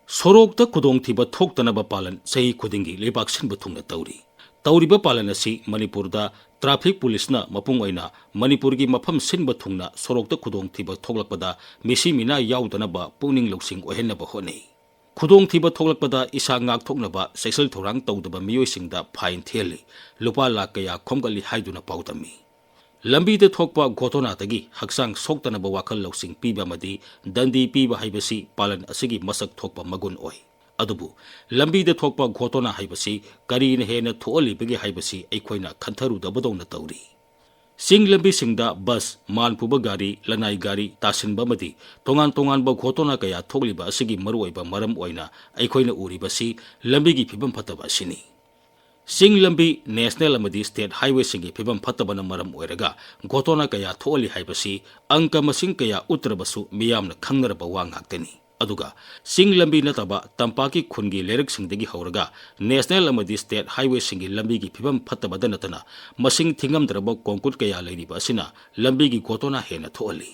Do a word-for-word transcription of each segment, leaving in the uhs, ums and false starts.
ꯁꯣꯔꯣꯛꯇ ꯈꯨꯗꯣꯡꯊꯤꯕ ꯊꯣꯛꯇꯅꯕ ꯄꯥꯂꯟ ꯆꯍꯤ ꯈꯨꯗꯤꯡꯒꯤ ꯂꯩꯕꯥꯛ ꯁꯤꯟꯕ ꯊꯨꯡꯅ ꯇꯧꯔꯤ꯫ ꯇꯧꯔꯤꯕ ꯄꯥꯂꯟ ꯑꯁꯤ ꯃꯅꯤꯄꯨꯔꯗ traffic policeꯅ ꯃꯄꯨꯡ ꯑꯣꯏꯅ ꯃꯅꯤꯄꯨꯔꯒꯤ ꯃꯐꯝ ꯁꯤꯟꯕ ꯊꯨꯡꯅ ꯁꯣꯔꯣꯛꯇ ꯈꯨꯗꯣꯡꯊꯤꯕ ꯊꯣꯛꯂꯛꯄꯗ ꯃꯤꯁꯤ ꯃꯤꯅꯥ ꯌꯥꯎꯗꯅꯕ ꯄꯨꯛꯅꯤꯡ ꯂꯧꯁꯤꯡ ꯑꯣꯏꯍꯟꯅꯕ ꯍꯣꯠꯅꯩ꯫ ꯈꯨꯗꯣꯡꯊꯤꯕ ꯊꯣꯛꯂꯛꯄꯗ ꯏꯁꯥ ꯉꯥꯛꯊꯣꯛꯅꯕ ꯆꯦꯛꯁꯤꯜ ꯊꯧꯔꯥꯡ ꯇꯧꯗꯕ ꯃꯤꯑꯣꯏꯁꯤꯡꯗ fine ꯊꯤꯍꯜꯂꯤ, ꯂꯨꯄꯥ ꯂꯥꯈ ꯀꯌꯥ ꯈꯣꯝꯒꯠꯂꯤ ꯍꯥꯏꯗꯨꯅ ꯄꯥꯎꯗꯝꯃꯤ꯫ ꯂꯝꯕꯤꯗ ꯊꯣꯛꯄ ꯘꯣꯇꯣꯅꯥꯗꯒꯤ ꯍꯛꯆꯥꯡ ꯁꯣꯛꯇꯅꯕ ꯋꯥꯈꯜ ꯂꯧꯁꯤꯡ ꯄꯤꯕ ꯑꯃꯗꯤ ꯗꯟꯗꯤ ꯄꯤꯕ ꯍꯥꯏꯕꯁꯤ ꯄꯥꯂꯟ ꯑꯁꯤꯒꯤ ꯃꯁꯛ ꯊꯣꯛꯄ ꯃꯒꯨꯟ ꯑꯣꯏ꯫ ꯑꯗꯨꯕꯨ ꯂꯝꯕꯤꯗ ꯊꯣꯛꯄ ꯘꯣꯇꯣꯅꯥ ꯍꯥꯏꯕꯁꯤ ꯀꯔꯤꯅ ꯍꯦꯟꯅ ꯊꯣꯛꯍꯜꯂꯤꯕꯒꯦ ꯍꯥꯏꯕꯁꯤ ꯑꯩꯈꯣꯏꯅ ꯈꯟꯊꯔꯨꯗꯕꯗꯧꯅ ꯇꯧꯔꯤ꯫ ꯆꯤꯡ ꯂꯝꯕꯤꯁꯤꯡꯗ ꯕꯁ, ꯃꯥꯜ ꯄꯨꯕ ꯒꯥꯔꯤ, ꯂꯅꯥꯏ ꯒꯥꯔꯤ ꯇꯥꯁꯤꯟꯕ ꯑꯃꯗꯤ ꯇꯣꯉꯥꯟ ꯇꯣꯉꯥꯟꯕ ꯘꯣꯇꯣꯅꯥ ꯀꯌꯥ ꯊꯣꯛꯂꯤꯕ ꯑꯁꯤꯒꯤ ꯃꯔꯨꯑꯣꯏꯕ ꯃꯔꯝ ꯑꯣꯏꯅ ꯑꯩꯈꯣꯏꯅ ꯎꯔꯤꯕꯁꯤ ꯂꯝꯕꯤꯒꯤ ꯐꯤꯕꯝ ꯐꯠꯇꯕ ꯑꯁꯤꯅꯤ꯫ ꯆꯤꯡ ꯂꯝꯕꯤ, national ꯑꯃꯗꯤ state highwayꯁꯤꯡꯒꯤ ꯐꯤꯕꯝ ꯐꯠꯇꯕꯅ ꯃꯔꯝ ꯑꯣꯏꯔꯒ ꯘꯣꯇꯣꯅꯥ ꯀꯌꯥ ꯊꯣꯛꯍꯜꯂꯤ ꯍꯥꯏꯕꯁꯤ ꯑꯪꯀ ꯃꯁꯤꯡ ꯀꯌꯥ ꯎꯠꯇ꯭ꯔꯕꯁꯨ ꯃꯤꯌꯥꯝꯅ ꯈꯪꯅꯔꯕ ꯋꯥ ꯉꯥꯛꯇꯅꯤ꯫ ꯑꯗꯨꯒ ꯆꯤꯡ ꯂꯝꯕꯤ ꯅꯠꯇꯕ ꯇꯝꯄꯥꯛꯀꯤ ꯈꯨꯟꯒꯤ ꯂꯩꯔꯛꯁꯤꯡꯗꯒꯤ ꯍꯧꯔꯒ national ꯑꯃꯗꯤ state highwayꯁꯤꯡꯒꯤ ꯂꯝꯕꯤꯒꯤ ꯐꯤꯕꯝ ꯐꯠꯇꯕꯗ ꯅꯠꯇꯅ ꯃꯁꯤꯡ ꯊꯤꯉꯝꯗ꯭ꯔꯕ concrete ꯀꯌꯥ ꯂꯩꯔꯤꯕ ꯑꯁꯤꯅ ꯂꯝꯕꯤꯒꯤ ꯘꯣꯇꯣꯅꯥ ꯍꯦꯟꯅ ꯊꯣꯛꯍꯜꯂꯤ꯫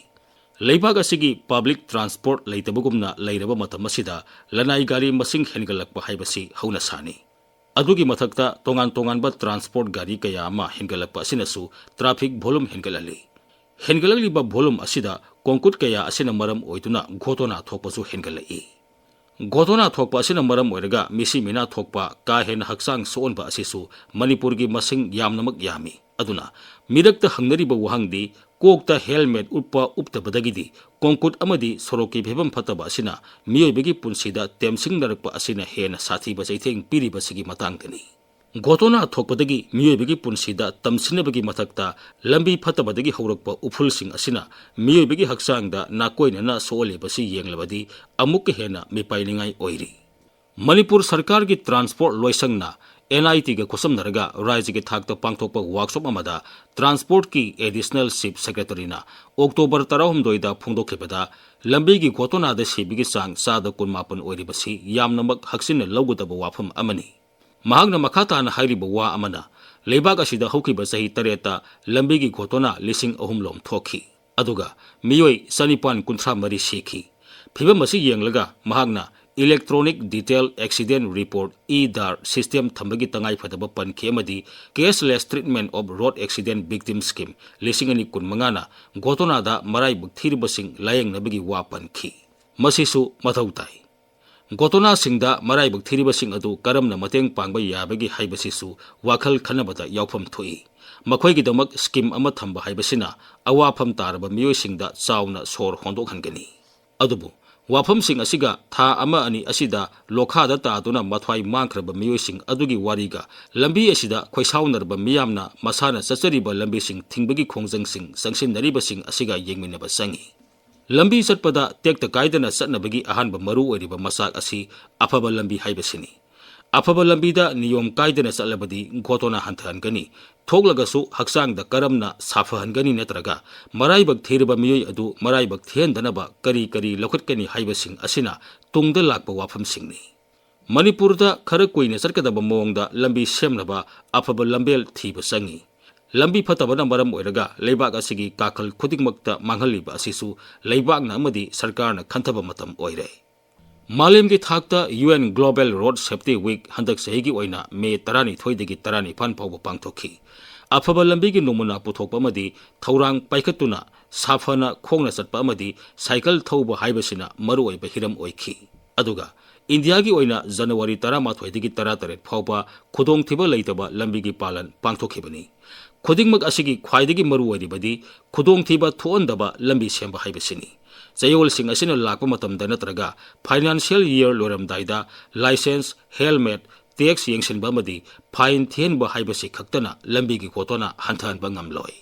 ꯂꯩꯕꯥꯛ ꯑꯁꯤꯒꯤ public transport ꯂꯩꯇꯕꯒꯨꯝꯅ ꯂꯩꯔꯕ ꯃꯇꯝ ꯑꯁꯤꯗ ꯂꯅꯥꯏ ꯒꯥꯔꯤ ꯃꯁꯤꯡ ꯍꯦꯟꯒꯠꯂꯛꯄ ꯍꯥꯏꯕꯁꯤ ꯍꯧꯅꯁꯥꯅꯤ꯫ ꯑꯗꯨꯒꯤ ꯃꯊꯛꯇ ꯇꯣꯉꯥꯟ ꯇꯣꯉꯥꯟꯕ transport ꯒꯥꯔꯤ ꯀꯌꯥ ꯑꯃ ꯍꯦꯟꯒꯠꯂꯛꯄ ꯑꯁꯤꯅꯁꯨ traffic volume ꯍꯦꯟꯒꯠꯍꯜꯂꯤ꯫ ꯍꯦꯟꯒꯠꯂꯛꯂꯤꯕ volume ꯑꯁꯤꯗ concrete ꯀꯌꯥ ꯑꯁꯤꯅ ꯃꯔꯝ ꯑꯣꯏꯗꯨꯅ ꯘꯣꯇꯣꯅꯥ ꯊꯣꯛꯄꯁꯨ ꯍꯦꯟꯒꯠꯂꯛꯏ꯫ ꯘꯣꯇꯣꯅꯥ ꯊꯣꯛꯄ ꯑꯁꯤꯅ ꯃꯔꯝ ꯑꯣꯏꯔꯒ ꯃꯤꯁꯤ ꯃꯤꯅꯥ ꯊꯣꯛꯄ, ꯀꯥ ꯍꯦꯟꯅ ꯍꯛꯆꯥꯡ ꯁꯣꯛꯍꯟꯕ ꯑꯁꯤꯁꯨ ꯃꯅꯤꯄꯨꯔꯒꯤ ꯃꯁꯤꯡ ꯌꯥꯝꯅꯃꯛ ꯌꯥꯝꯃꯤ꯫ ꯑꯗꯨꯅ ꯃꯤꯔꯛꯇ ꯍꯪꯅꯔꯤꯕ ꯋꯥꯍꯪꯗꯤ, ꯀꯣꯛꯇ helmet ꯎꯞꯄ ꯎꯞꯇꯕꯗꯒꯤꯗꯤ concrete ꯑꯃꯗꯤ ꯁꯣꯔꯣꯛꯀꯤ ꯐꯤꯕꯝ ꯐꯠꯇꯕ ꯑꯁꯤꯅ ꯃꯤꯑꯣꯏꯕꯒꯤ ꯄꯨꯟꯁꯤꯗ ꯇꯦꯝꯁꯤꯡꯅꯔꯛꯄ ꯑꯁꯤꯅ ꯍꯦꯟꯅ ꯁꯥꯊꯤꯕ ꯆꯩꯊꯦꯡ ꯄꯤꯔꯤꯕꯁꯤꯒꯤ ꯃꯇꯥꯡꯗꯅꯤ꯫ ꯘꯣꯇꯣꯅꯥ ꯊꯣꯛꯄꯗꯒꯤ ꯃꯤꯑꯣꯏꯕꯒꯤ ꯄꯨꯟꯁꯤꯗ ꯇꯝꯁꯤꯟꯅꯕꯒꯤ ꯃꯊꯛꯇ ꯂꯝꯕꯤ ꯐꯠꯇꯕꯗꯒꯤ ꯍꯧꯔꯛꯄ ꯎꯐꯨꯜꯁꯤꯡ ꯑꯁꯤꯅ ꯃꯤꯑꯣꯏꯕꯒꯤ ꯍꯛꯆꯥꯡꯗ ꯅꯥꯀꯣꯏꯅꯅ ꯁꯣꯛꯍꯜꯂꯤꯕꯁꯤ ꯌꯦꯡꯂꯕꯗꯤ ꯑꯃꯨꯛꯀ ꯍꯦꯟꯅ ꯃꯤꯄꯥꯏꯅꯤꯡꯉꯥꯏ ꯑꯣꯏꯔꯤ꯫ ꯃꯅꯤꯄꯨꯔ ꯁꯔꯀꯥꯔꯒꯤ transport ꯂꯣꯏꯁꯪꯅ NITꯒ ꯈꯨꯠꯁꯝꯅꯔꯒ ꯔꯥꯖ꯭ꯌꯒꯤ ꯊꯥꯛꯇ ꯄꯥꯡꯊꯣꯛꯄ workshop ꯑꯃꯗ transportꯀꯤ additional chief secretaryꯅ October ꯇꯔꯥꯍꯨꯝꯗꯣꯏꯗ ꯐꯣꯡꯗꯣꯛꯈꯤꯕꯗ ꯂꯝꯕꯤꯒꯤ ꯘꯣꯇꯣꯅꯥꯗ ꯁꯤꯕꯒꯤ ꯆꯥꯡ ꯆꯥꯗ ꯀꯨꯟꯃꯥꯄꯟ ꯑꯣꯏꯔꯤꯕꯁꯤ ꯌꯥꯝꯅꯃꯛ ꯍꯛꯆꯤꯟꯅ ꯂꯧꯒꯗꯕ ꯋꯥꯐꯝ ꯑꯃꯅꯤ꯫ ꯃꯍꯥꯛꯅ ꯃꯈꯥ ꯇꯥꯅ ꯍꯥꯏꯔꯤꯕ ꯋꯥ ꯑꯃꯅ, ꯂꯩꯕꯥꯛ ꯑꯁꯤꯗ ꯍꯧꯈꯤꯕ ꯆꯍꯤ ꯇꯔꯦꯠꯇ ꯂꯝꯕꯤꯒꯤ ꯘꯣꯇꯣꯅꯥ ꯂꯤꯁꯤꯡ ꯑꯍꯨꯝ ꯂꯣꯝ ꯊꯣꯛꯈꯤ꯫ ꯑꯗꯨꯒ ꯃꯤꯑꯣꯏ ꯆꯅꯤꯄꯥꯟ ꯀꯨꯟꯊ꯭ꯔꯥ ꯃꯔꯤ ꯁꯤꯈꯤ꯫ ꯐꯤꯕꯝ ꯑꯁꯤ ꯌꯦꯡꯂꯒ ꯃꯍꯥꯛꯅ Electronic Detail Accident Report, EDAR system ꯊꯝꯕꯒꯤ ꯇꯉꯥꯏꯐꯗꯕ ꯄꯟꯈꯤ ꯑꯃꯗꯤ Cashless Treatment of Road Accident Victim Scheme ꯂꯤꯁꯤꯡ ꯑꯅꯤ ꯀꯨꯟꯃꯉꯥꯅ ꯘꯣꯇꯣꯅꯥꯗ ꯃꯔꯥꯏꯕꯛ ꯊꯤꯔꯤꯕꯁꯤꯡ ꯂꯥꯌꯦꯡꯅꯕꯒꯤ ꯋꯥ ꯄꯟꯈꯤ꯫ ꯃꯁꯤꯁꯨ ꯃꯊꯧ ꯇꯥꯏ꯫ ꯘꯣꯇꯣꯅꯥꯁꯤꯡꯗ ꯃꯔꯥꯏꯕꯛ ꯊꯤꯔꯤꯕꯁꯤꯡ ꯑꯗꯨ ꯀꯔꯝꯅ ꯃꯇꯦꯡ ꯄꯥꯡꯕ ꯌꯥꯕꯒꯦ ꯍꯥꯏꯕꯁꯤꯁꯨ ꯋꯥꯈꯜ ꯈꯟꯅꯕꯗ ꯌꯥꯎꯐꯝ ꯊꯣꯛꯏ꯫ ꯃꯈꯣꯏꯒꯤꯗꯃꯛ ꯁ꯭ꯀꯤꯝ ꯑꯃ ꯊꯝꯕ ꯍꯥꯏꯕꯁꯤꯅ ꯑꯋꯥꯐꯝ ꯇꯥꯔꯕ ꯃꯤꯑꯣꯏꯁꯤꯡꯗ ꯆꯥꯎꯅ ꯁꯣꯔ ꯍꯣꯟꯗꯣꯛꯍꯟꯒꯅꯤ꯫ ꯑꯗꯨꯕꯨ ꯋꯥꯐꯝꯁꯤꯡ ꯑꯁꯤꯒ ꯊꯥ ꯑꯃ ꯑꯅꯤ ꯑꯁꯤꯗ ꯂꯣꯈꯥꯗ ꯇꯥꯗꯨꯅ ꯃꯊ꯭ꯋꯥꯏ ꯃꯥꯡꯈ꯭ꯔꯕ ꯃꯤꯑꯣꯏꯁꯤꯡ ꯑꯗꯨꯒꯤ ꯋꯥꯔꯤꯒ ꯂꯝꯕꯤ ꯑꯁꯤꯗ ꯈꯣꯏꯁꯥꯎꯅꯔꯕ ꯃꯤꯌꯥꯝꯅ ꯃꯁꯥꯅ ꯆꯠꯆꯔꯤꯕ ꯂꯝꯕꯤꯁꯤꯡ ꯊꯤꯡꯕꯒꯤ ꯈꯣꯡꯖꯪꯁꯤꯡ ꯆꯪꯁꯤꯟꯅꯔꯤꯕꯁꯤꯡ ꯑꯁꯤꯒ ꯌꯦꯡꯃꯤꯟꯅꯕ ꯆꯪꯏ꯫ ꯂꯝꯕꯤ ꯆꯠꯄꯗ ꯇꯦꯛꯇ ꯀꯥꯏꯗꯅ ꯆꯠꯅꯕꯒꯤ ꯑꯍꯥꯟꯕ ꯃꯔꯨ ꯑꯣꯏꯔꯤꯕ ꯃꯆꯥꯛ ꯑꯁꯤ ꯑꯐꯕ ꯂꯝꯕꯤ ꯍꯥꯏꯕꯁꯤꯅꯤ꯫ ꯑꯐꯕ ꯂꯝꯕꯤꯗ ꯅꯤꯌꯣꯝ ꯀꯥꯏꯗꯅ ꯆꯠꯂꯕꯗꯤ ꯘꯣꯇꯣꯅꯥ ꯍꯟꯊꯍꯟꯒꯅꯤ, ꯊꯣꯛꯂꯒꯁꯨ ꯍꯛꯆꯥꯡꯗ ꯀꯔꯝꯅ ꯁꯥꯐꯍꯟꯒꯅꯤ ꯅꯠꯇ꯭ꯔꯒ ꯃꯔꯥꯏꯕꯛ ꯊꯤꯔꯕ ꯃꯤꯑꯣꯏ ꯑꯗꯨ ꯃꯔꯥꯏꯕꯛ ꯊꯤꯍꯟꯗꯅꯕ ꯀꯔꯤ ꯀꯔꯤ ꯂꯧꯈꯠꯀꯅꯤ ꯍꯥꯏꯕꯁꯤꯡ ꯑꯁꯤꯅ ꯇꯨꯡꯗ ꯂꯥꯛꯄ ꯋꯥꯐꯝꯁꯤꯡꯅꯤ꯫ ꯃꯅꯤꯄꯨꯔꯗ ꯈꯔ ꯀꯨꯏꯅ ꯆꯠꯀꯗꯕ ꯃꯑꯣꯡꯗ ꯂꯝꯕꯤ ꯁꯦꯝꯅꯕ ꯑꯐꯕ ꯂꯝꯕꯦꯜ ꯊꯤꯕ ꯆꯪꯏ꯫ ꯂꯝꯕꯤ ꯐꯠꯇꯕꯅ ꯃꯔꯝ ꯑꯣꯏꯔꯒ ꯂꯩꯕꯥꯛ ꯑꯁꯤꯒꯤ ꯀꯥꯈꯜ ꯈꯨꯗꯤꯡꯃꯛꯇ ꯃꯥꯡꯍꯜꯂꯤꯕ ꯑꯁꯤꯁꯨ ꯂꯩꯕꯥꯛꯅ ꯑꯃꯗꯤ ꯁꯔꯀꯥꯔꯅ ꯈꯟꯊꯕ ꯃꯇꯝ ꯑꯣꯏꯔꯦ꯫ ꯃꯥꯂꯦꯝꯒꯤ ꯊꯥꯛꯇ U N Global Road Safety Week ꯍꯟꯗꯛ ꯆꯍꯤꯒꯤ ꯑꯣꯏꯅ ꯃꯦ ꯇꯔꯥꯅꯤꯊꯣꯏꯗꯒꯤ ꯇꯔꯥꯅꯤꯄꯥꯟ ꯐꯥꯎꯕ ꯄꯥꯡꯊꯣꯛꯈꯤ꯫ ꯑꯐꯕ ꯂꯝꯕꯤꯒꯤ ꯅꯃꯨꯅꯥ ꯄꯨꯊꯣꯛꯄ ꯑꯃꯗꯤ ꯊꯧꯔꯥꯡ ꯄꯥꯏꯈꯠꯇꯨꯅ ꯁꯥꯐꯅ ꯈꯣꯡꯅ ꯆꯠꯄ ꯑꯃꯗꯤ ꯁꯥꯏꯀꯜ ꯊꯧꯕ ꯍꯥꯏꯕꯁꯤꯅ ꯃꯔꯨꯑꯣꯏꯕ ꯍꯤꯔꯝ ꯑꯣꯏꯈꯤ꯫ ꯑꯗꯨꯒ ꯏꯟꯗꯤꯌꯥꯒꯤ ꯑꯣꯏꯅ ꯖꯅꯋꯥꯔꯤ ꯇꯔꯥꯃꯥꯊꯣꯏꯗꯒꯤ ꯇꯔꯥꯇꯔꯦꯠ ꯐꯥꯎꯕ ꯈꯨꯗꯣꯡꯊꯤꯕ ꯂꯩꯇꯕ ꯂꯝꯕꯤꯒꯤ ꯄꯥꯂꯟ ꯄꯥꯡꯊꯣꯛꯈꯤꯕꯅꯤ꯫ ꯈꯨꯗꯤꯡꯃꯛ ꯑꯁꯤꯒꯤ ꯈ꯭ꯋꯥꯏꯗꯒꯤ ꯃꯔꯨꯑꯣꯏꯔꯤꯕꯗꯤ ꯈꯨꯗꯣꯡꯊꯤꯕ ꯊꯣꯛꯍꯟꯗꯕ ꯂꯝꯕꯤ ꯁꯦꯝꯕ ꯍꯥꯏꯕꯁꯤꯅꯤ꯫ ꯆꯌꯣꯜꯁꯤꯡ ꯑꯁꯤꯅ ꯂꯥꯛꯄ ꯃꯇꯝꯗ ꯅꯠꯇ꯭ꯔꯒ financial year ꯂꯣꯏꯔꯝꯗꯥꯏꯗ license, helmet, tax ꯌꯦꯡꯁꯤꯟꯕ ꯑꯃꯗꯤ fine ꯊꯤꯍꯟꯕ ꯍꯥꯏꯕꯁꯤ ꯈꯛꯇꯅ ꯂꯝꯕꯤꯒꯤ ꯘꯣꯇꯣꯅꯥ ꯍꯟꯊꯍꯟꯕ ꯉꯝꯂꯣꯏ꯫